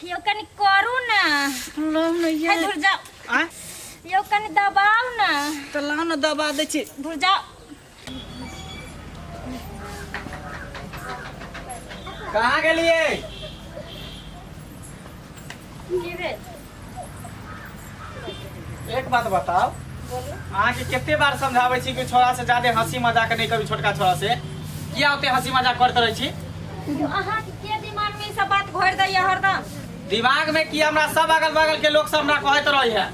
यौ कनि करू ने। लाउ ने हे ये। धुर जाओ। आँय? यौ कनि दबाउ ने। तऽ लाउ ने, दबा दै छी। धुर जाओ। कहाँ गेलिए? की भेल? एक बात बताओ। बोलू। अहाँके कते बार समझाबै छी कि छोरा से ज्यादा हंसी मजाक नहीं करू, छोटका छोरा से किया ओते हंसी मजाक करते रहै छी? यौ, अहाँके के दिमाग में ई सब बात घोरि दैया हरदम? दिमाग में की, हमरा सब अगल बगल के लोग सब हमरा कहैत रहे है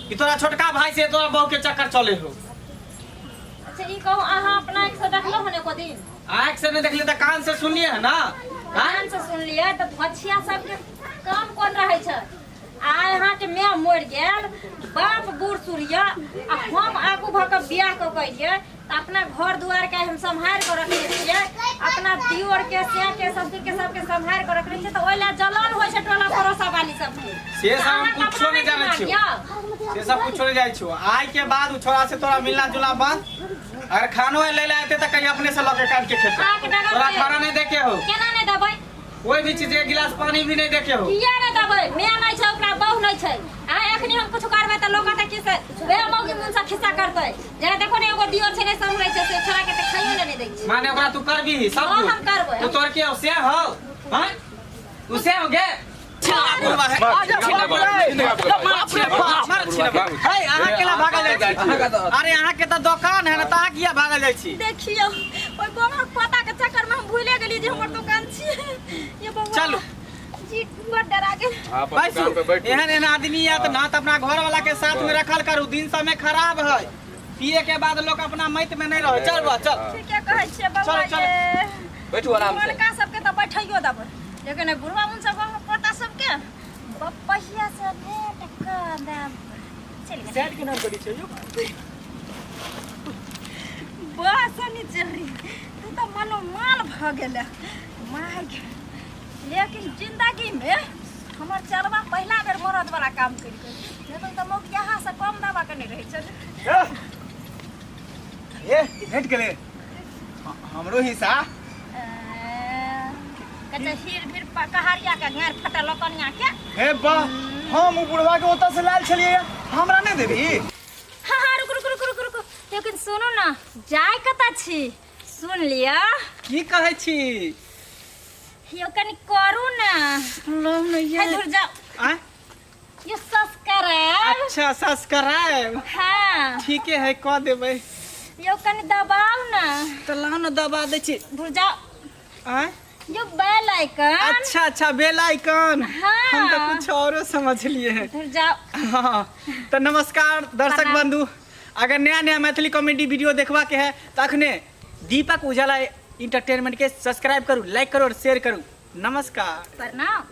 कि तोरा छोटका भाई से तोरा बहू के चक्कर चले हो। अच्छा, ई कहू, अहाँ अपना आँखि से देखलहुँ हन एको दिन? आँख से नहीं देखली तऽ कान से सुनलिए है ना? आँय? कान से सुनलियै तऽ धोछिया सबके काम कोन रहै छै? आइ अहाँके माय मरि गेल, बाप बूढ़ सूढ़ यऽ, आ हम आगू भऽ कऽ बियाह कऽ के अयलियै तऽ अपना घर दुआरके हम सम्हारि कऽ रखने छियै, अपना दियोरके, सैके, ससुरके, सबके सम्हारि कऽ रखने छियै, तऽ ओहि लए जलन होइ छै टोला पड़ोसा वाली सबके। से सब हम अहाँके कुछो अपना नहि जानै दिमाग छियौ। यऽ? से सब कुछो नहीं जाइ छियौ। आइ के बाद उ छोरा से तोरा मिलना जुलना बंद। अगर खानो ले ले आते तऽ कहीं अपने से लऽ के काट के खेते। आँख डगर तोरा पे। खाना नहीं देखे हो। केना नहि देबै? कोई भी चीज, एक गिलास पानी भी नहीं देखे हो। किया नहि देबै? माय नहि छै ओकरा, बहु नहि छै। आ एखनी हम कुछ करबै तऽ लोक कहतै कि से वे मौगी मुन से खिस्सा करतै। जेना देखो ने, एगो दियोर छै, नहि सम्हरै छै, से छोड़ा के तऽ खाइयो ले नहि दै छै। माने ओकरा तू करबी सब हाँ, कुछ? हम करबै। तू तोर के हो से हो? हाँ, तू से हो गे? हे, अहाँ केला भागल जाइ छी? अरे, अहाँ के तऽ दोकान है ने, तऽ अहाँ किया भागल जाइ छी? देखियौ, ओहि गोमक पता के चक्कर में हम भूले गेलियै जे हमर दुकान छियै ये। बौआ। चलू। जी, बड़ डरा गेल। अहाँ अपन बैसू। दुकान पे बैठू। एहन एहन आदमी आयत ना तऽ अपना घर वाला के साथ में रखल करू। दिन समय खराब है, पिए के बाद लोग अपना मैत में नहीं रहे। चल बा, चल। ठीके कहै छियै बौआ। चलू, चलू। ये बैठू आराम से। लड़का सबके तऽ बैठैयो देबै, लेकिन एहि बुढ़वा मुन सब गोमक पता सबके बपहिया से भेंट कऽ देब। चलि गेल। साइड के नाम करी छै यौ। वाह शनिचरी, तू तऽ मनोमाल भऽ गेलै माय गे। लेकिन जिंदगीमे हमर चलबा पहिला बेर मरद वाला काम करि कऽ, नहि तऽ मौक यहाँ से कम दवा के नहि रहै छलै। ए, भेट गेलै हमरो हिस्सा। कते हीर भीर कहारिया के गाँर फटल कनिया के। हे वाह, हम उ बुढ़वा के ओतऽ से लायल छलियै, हमरा नहि देबही? हाँ हाँ, रुक रुक रुक रुक रुक। लेकिन सुनू ना, जाय कतऽ छी? सुन लिअ। की कहै छी? यौ, कनि करू ने। लाउ ने ये। हे धुर जाओ। आँय? ये सब्सक्राइब। अच्छा, सब्सक्राइब। हाँ। ठीके है, कऽ देबै। यौ, कनि दबाउ ने। तऽ लाउ ने, दबा दै छी। धुर जाओ। आँय? यो बेल आइकन। अच्छा अच्छा, बेल आइकन। हाँ। हम तो कुछ औरो समझ लिए हैं। धुर जाओ। हाँ, तो नमस्कार दर्शक प्रणाम। बंधु, अगर नया नया मैथिली कॉमेडी वीडियो देखवा के है तो अखने दीपक उजाला इंटरटेनमेंट के सब्सक्राइब करू, लाइक करू और शेयर करू। नमस्कार। प्रणाम।